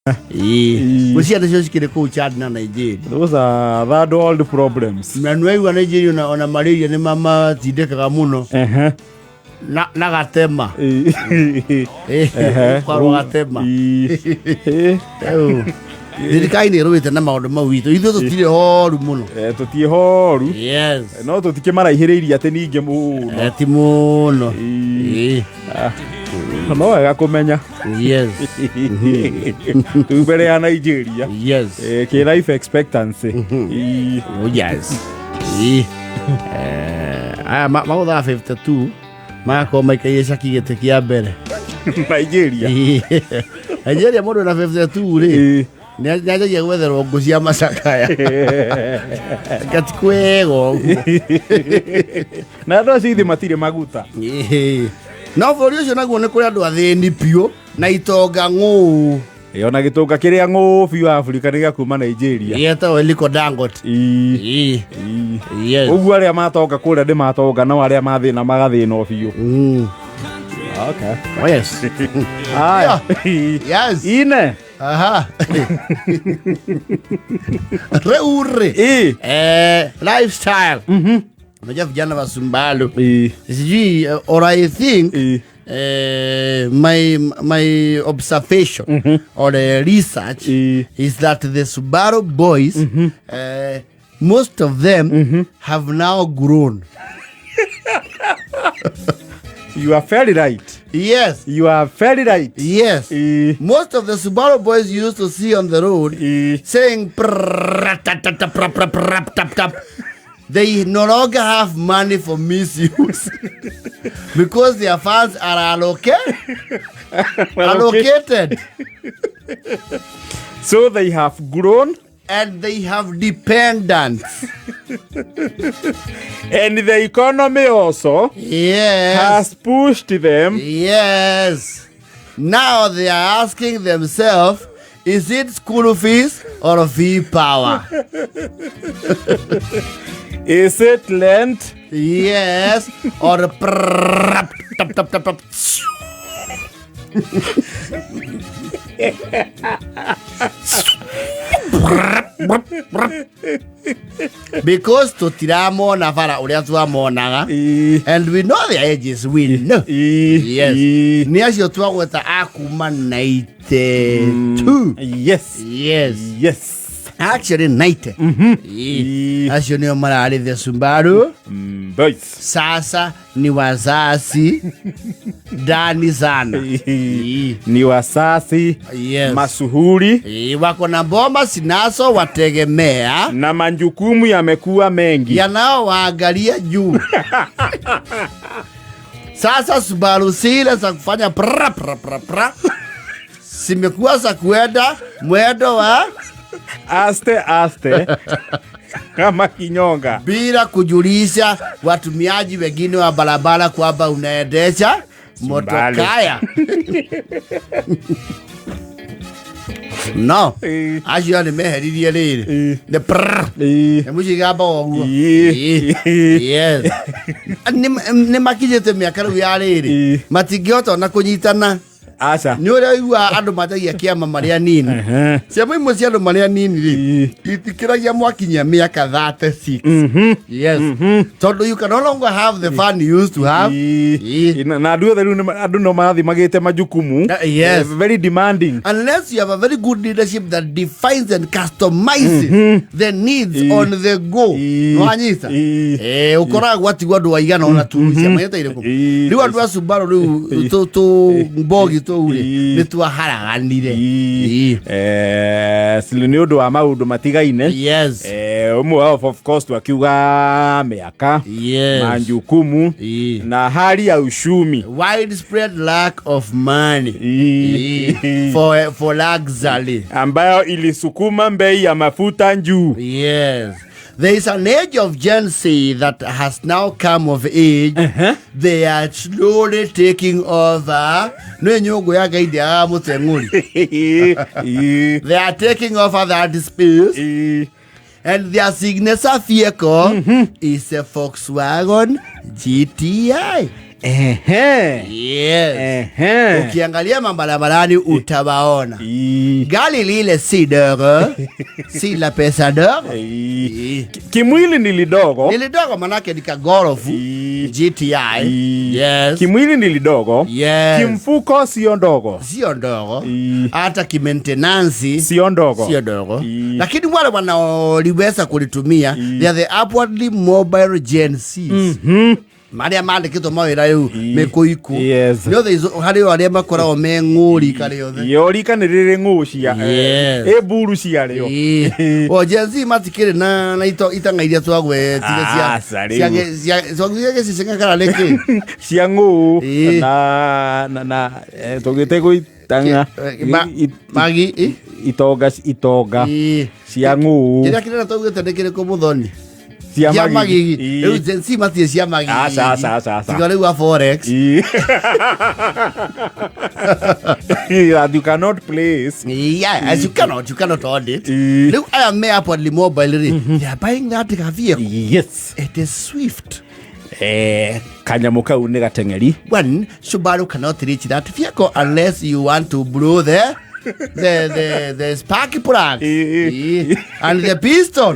Ĩĩ. Gũcia nacio cikĩrĩ kũu Chad na Nigeria. Those are third world problems. Na nĩwaigua Nigeria ona malaria nĩ mamatindĩkaga mũno na gatema. Ĩĩ. Ĩĩ, kwarwo gatema. Ĩĩ. Rĩu, thirikari nĩ ĩrũĩte na maũndũ mau witũ, ithuĩ tũtirĩ horu mũno. Tũtiĩ horu. Yes. No tũtikĩmaraihĩrĩirie atĩ ningĩ mũno. Ti mũno. Ĩĩ. Ĩĩ. No wega kũmenya. Yes. Tu mbere ya Nigeria. Yes. Kĩ life expectancy. Ĩĩ. Oh, yes. Ĩĩ. Aya magũthaa 52 magakorwo maikaire caki gĩtĩ kĩa mbere. Nigeria. Ĩĩ. Nigeria mũndũ na 52 rĩ, nĩanjagia gwetherwo ngũ cia macakaya gati kwega ũguo. Na andũ acio ithe matirĩ maguta. Ĩĩ. No bũrũri ũcio naguo nĩ kũrĩ andũ athĩni biũ na itonga ng'ũũ. Ona gĩtũnga kĩrĩa ng'ũũ biũ Afrika nĩ gĩa kuma Nigeria. Gĩetagwo Aliko Dangote. Ĩĩ. Ĩĩ. Ĩĩ. Yes. Ũguo arĩa matonga kũrĩa nĩ matonga, no arĩa mathĩna magathĩna o biũ. Okay. Oh, yes. Haya. Yes. Ine. Aha. Rĩu rĩ. Ĩĩ. Lifestyle. Unajua vijana wa Sumbalu. Ĩĩ. Sijui, or I think Ĩĩ. my observation or the research is that the Subaru boys, most of them have now grown. You are very right. Yes. You are very right. Yes. Ĩĩ. Most of the Subaru boys you used to see on the road Ĩĩ. saying prrrr, tap, tap, tap, prap, prap, prap, tap, tap. They no longer have money for misuse because their funds are allocated. So they have grown and they have dependents. And the economy also Yes. has pushed them. Yes. Now they are asking themselves, is it school fees or fee power? Is it lent? Yes. Or prrrr, tap, tap, tap, tap. Because tutiramona bara uria twamonaga. Ĩĩ. And we know their ages, we know. Ĩĩ. Yes. Ĩĩ. Nĩ acio twagweta a kuma 92. Yes. Yes. Yes. Actually 90. Ĩĩ. Ĩĩ. Acio nĩo mararĩ the Subaru. Boys. Sasa ni wazazi ndani sana. Ĩĩ. Ni wasasi. Yes. Masuhuri. Ĩĩ, wako na mboma zinazo wategemea Na majukumu yamekuwa mengi. yanaowaangalia juu. Sasa Subaru zile za kufanya pra pra pra pra zimekuwa za kuenda mwendo wa Aste aste kama kinyonga. Bila kujulisha watumiaji wengine wa barabara kwamba unaendesha motokaya. No acio nĩ meheririe rĩrĩ nĩ prrr. Nĩ mũcigamba ũguo. Ĩĩ. Yes. Nĩ makinyĩte mĩaka rĩu ya rĩrĩ matingĩhota ona kũnyitana. Aca. Nĩ ũrĩa ũiguaga andũ manjagia kĩama marĩ anini. Ciama imwe cia andũ marĩ anini rĩ, itikĩragia mwakinyia mĩaka 36. Yes, tondũ you can no longer have the fun you used to have. Ĩĩ. Na andũ othe rĩu andũ no marathiĩ magĩte majukumu. Yes. Very demanding. Unless you have a very good leadership that defines and customizes the needs on the go. Nĩwanyita? Ĩĩ. Ũkoraga gwatigwo andũ aigana ona tu ciama ĩta irĩkũ. Rĩu andũ a Subaru rĩu tũ mbogi tũu rĩ, nĩ twaharaganire. Ĩĩ. Nĩ ũndũ wa maũndũ matigaine. Yes. Ũmwe wao of course twakiuga mĩaka, majukumu na hali ya uchumi. Widespread lack of money. Ĩĩ. For luxury. Ambayo ilisukuma bei ya mafuta juu. Yes. There is an age of Gen Z that has now come of age. They are slowly taking over. Nĩ nyũngũ ya Ngai ndĩagaga mũteng'ũri. They are taking over that space. And their signature vehicle is a Volkswagen GTI. Ehe. Yes. Ehe. Ukiangalia mabarabarani utawaona. Gari lile si dogo, si la pesa dogo. Kimwili ni lidogo. Ni lidogo manake ni kagorofu GTI. Yes. Kimwili ni lidogo. Yes. Kimfuko sio ndogo. Sio ndogo. Hata kimaintenance Sio ndogo. Sio ndogo. Lakini wale wanaoliweza kulitumia, they are the upwardly mobile Gen Zs. Marĩa mandĩkĩtwo mawĩra rĩu mĩkũikũ. Nĩ othe harĩ o arĩa makoragwo me ng'ũri karĩ othe. Yo rika nĩ rĩrĩ ng'ũ cia Yes. ĩ mburu ciarĩo. O Gen Z matikĩrĩ na itang'a iria twagwetire cia Aca, rĩu. cia gĩcicio kana nĩkĩ? Cia ng'ũ na tũgĩte gũitang'a. Magi Itonga cia ng'ũ. Kĩrĩa kĩnene twaugĩte nĩ kĩrĩkũ mũthoni? Cia Cia magigi. magigi. Rĩu Gen Z matirĩ cia magigi. Aca, aca, aca, aca. Tiga rĩu a forex. That you cannot place. Yeah, as you cannot audit. Rĩu aya me upwardly mobile rĩ, they are buying that vehicle. It is swift. Kanyamũ kau nĩ gateng'eri. One Subaru cannot reach that vehicle unless you want to blow the spark plug and the piston.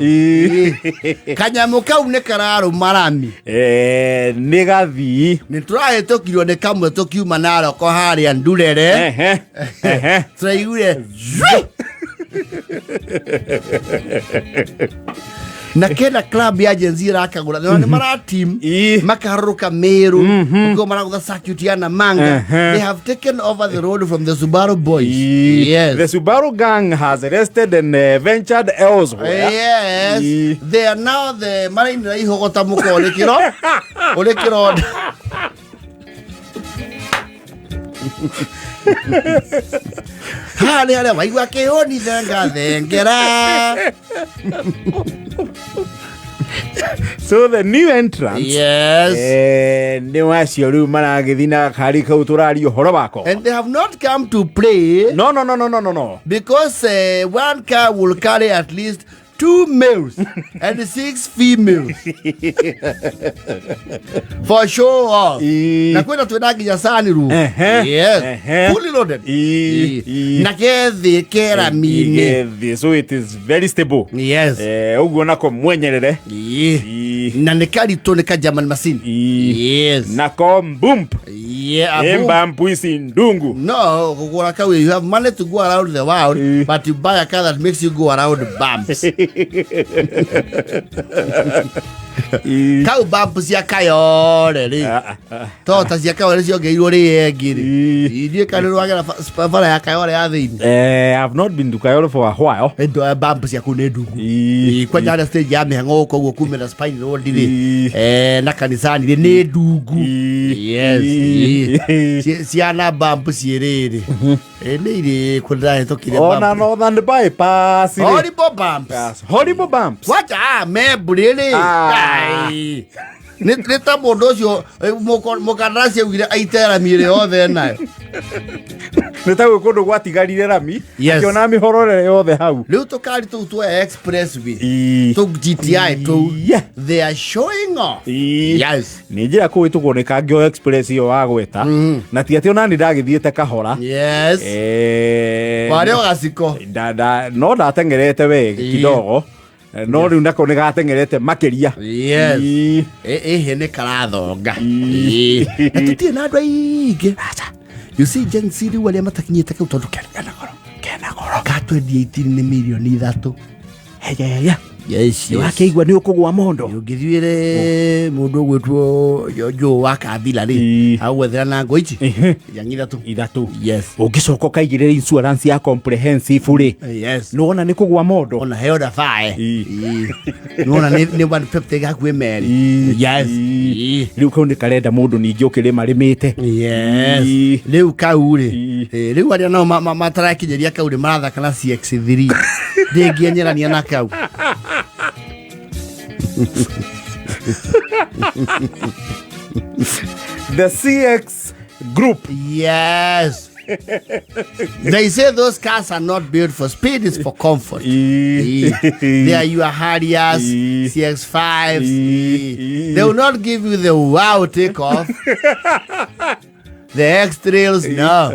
Kanyamũ kau nĩ kararũma rami. Nĩ gathii. Nĩ tũrahĩtũkirio nĩ kamwe tũkiuma Naroko harĩa Ndurere. Ehe, ehe. Tũraiguire zwi! Na kena club ya Gen Z irakagũra nĩ maratim makarũrũka Meru ũkĩo maragũtha circuit ya Namanga. They have taken over the road from the Subaru boys. Yes. The Subaru gang has arrested and ventured elsewhere. Yes. They are now the marainĩra ihogota mũka ũrĩ kĩro ũrĩ kĩronda. Haha nĩ harĩa waigua kĩhũni thenga thengera. So the new entrance nĩ wacio rĩu maragĩthi na kari kau tũraria ũhoro wako. And they have not come to play. No. Because one car will carry at least two males and six females for show off. Na kwĩna twĩna nginya sunroof. Yes. Fully loaded. Na kethi kerami-inĩ. Gethi, so it is very stable. Yes. Ũguo nako mwenyerere. Na nĩ karitũ nĩ ka German machine. Yes. Nako mbump. Yeah, a boom. Embampu ici ndungu. No, kũgũra kau, you have money to go around the world, but you buy a car that makes you go around bumps. Kau bump cia Kayole rĩ. Ah, ah. To ta cia Kayole ciongereirwo rĩ ĩngĩ rĩ. Ithiĩ kana rwagera bara ya Kayole ya thĩinĩ. I've not been to Kayole for a while. Endo bump ciaku nĩ ndungu. Kwanja harĩa stage ya mĩhang'o gũkũ ũguo kumĩra Spine Road rĩ. Na kanisani rĩ nĩ ndungu. Yes. Ciana bump ciĩ rĩrĩ. Nĩ irĩ kũ ndĩrahĩtũkire Ona bump. Northern Bypass rĩ. Horrible bumps. Yes, horrible bumps. Wacha membri rĩ. Ah. Ai. Nĩ ta mũndũ ũcio mũkandarasi augire aite rami ĩrĩa yothe nayo. Nĩ ta gwĩ kũndũ gwatigarire rami. Yes. Akĩona mĩhorore yothe hau. Rĩu tũkari tũu twa expressway tũ GTI tũu, they are showing off. Yes. Nĩ njĩra kũhĩtũkwo nĩ kangĩo express ĩyo wagweta na ti atĩ ona nĩ ndagĩthiĩte kahora. Warĩ o gaciko. No ndateng'erete we kidogo. No rĩu nako nĩ gateng'erete makĩria. Yes. Ĩhĩ nĩ karathonga. Na tũtirĩ na andũ aingĩ. You see Gen Z rĩu arĩa matakinyĩte kau tondũ kena goro. Kena goro. Ka 2018 nĩ mirioni 3. Heya. Yes. Wakĩigua nĩ ũkũgwa mondo. Ũngĩthiĩre mũndũ ũgwĩtwo Joe wa Kabila rĩ, agwethera na ngo ici yangi 3. 3. Yes. Ũngĩcoka ũkaigĩrĩra insurance ya comprehensive rĩ, nĩwona nĩ kũgwa mondo. Ona heo dabae nĩwona nĩ 150 gakuĩ merĩ. Yes. Rĩu kau nĩ karenda mũndũ ningĩ ũkĩrĩma rĩmĩte. Yes. Rĩu kau rĩ, rĩu arĩa nao matarakinyĩria kau rĩ marathaka na CX3 ndĩngĩenyerania na kau. The CX group. Yes. They say those cars are not built for speed, it's for comfort. They are your Harriers, CX5s. They will not give you the wow takeoff. The X-Trails, no.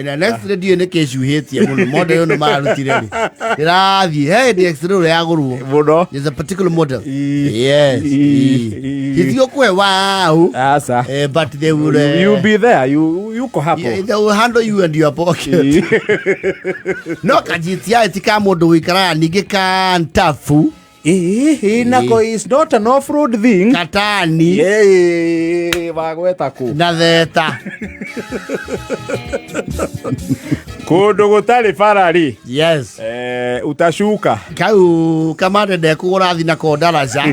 Na next radio nä kä cuhä tie må no model ä no marutire rä ndä rathiä he ndä X-Trail yagå Mũno. There's a particular model. Yes. Itigåkåhe wow. Asa. But they will You be there, you yuko hapo. Yeah, they will handle you and your pocket. No ka GTI ti ka mũndũ wĩikaraga ningĩ ka ntabu. Ĩĩ, nako is not an off road thing. Katani. Ĩĩ, wagweta kũ? Na theta. Kũndũ gũtarĩ bara rĩ. Yes. Utashuka. Kau kamande ndekũgũra thi nako ndaraca.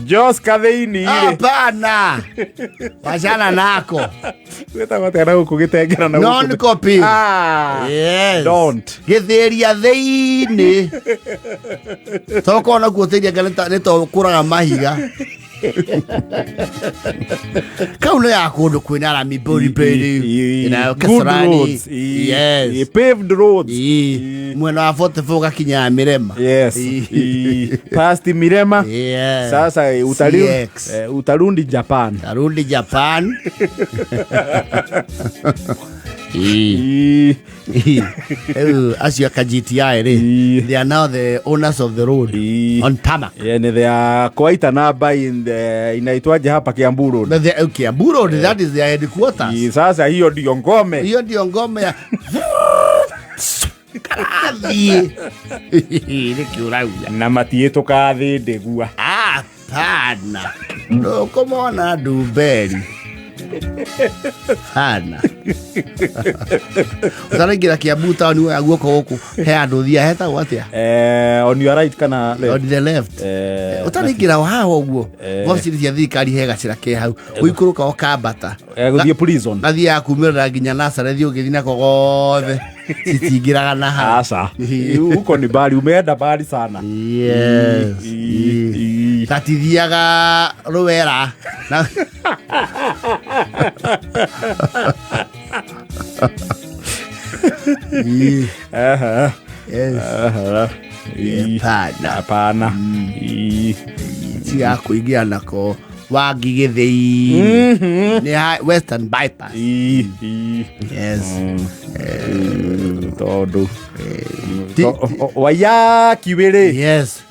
Jos Kathĩini rĩ. Hapana. Wachana nako. Gwĩtagwo atĩa na gũkũ gĩtengera na gũkũ? Non copy. Ah, Yes. Don't. Gĩthĩria thĩinĩ. Tokorwo nakuo tĩri anga nĩ to kũraga mahiga. Kau nĩ ya kũndũ kwĩna rami mbũri mbĩri. You know, Good Kasarani. roads. Yes. Paved roads. Mwena wa 44 gakinya Mirema. Yes. Past Mirema. Yes. Sasa CX. utarundi Japan. Tarundi Japan. Rĩu acio aka GTI rĩ, they are now the owners of the road on tarmac. Yeah, ni they are quite a number in the inaitwaje hapa Kiambu Road. Na the Kiambu Road, that is their headquarters. Sasa hiyo ndio ngome. Hiyo ndio ngome ya karathiĩ nĩkĩ ũrauga? Na matiĩtũkaga thĩ ndĩgua. Hapana, ndũkũmona ndumberi hana ũtaraingĩra Kiambu taũni woya guoko gũkũ he handũ thia hetagwo atĩa? On your right kana left? On the left. Ũtaraingĩra haha ũguo wabici cia thirikari he gacĩra ke hau ũikũrũka ũkambata. Gũthiĩ prison. Gathiaga kumĩrĩra nginya Nazarethi ũgĩthiĩ nako gothe citingĩraga na hau. Asa. Huko ni bali, umeenda bali sana. Yes. Tatithiaga rwera na Yes. Hapana. Hapana. Tiga kũingĩra nako Wangi Gĩthĩi nĩ Western Bypass. Yes. Tondũ Waiyaki Way. Yes.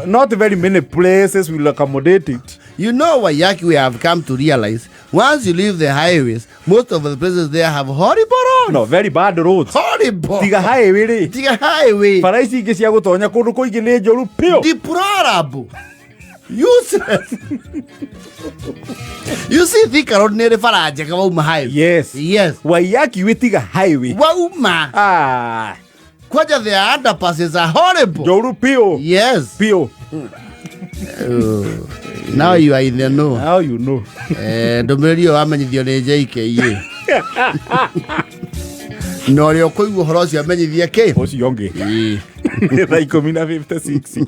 Not very many places will accommodate it. You know, Waiyaki, we have come to realize once you leave the highways, most of the places there have horrible roads. No, very bad roads. Horrible. Tiga highway rĩ. Tiga highway. Bara ici ingĩ cia gũtonya kũndũ kũingĩ nĩ njũru piũ. Deplorable. Useless. You see, Thika Road nĩ ĩrĩ bara njega wauma highway. Yes. Yes. Waiyaki Way tiga highway. Wauma. Ah. Kwanja the underpasses are horrible. Njũru piũ. Yes. Piũ. Now you are in the know. Now you know. Ndũmĩrĩri ĩyo wamenyithio nĩ JKA. Na ũrĩa ũkũigua ũhoro ũcio amenyithie kĩ? Ũcio ũngĩ. Thaa 10:56.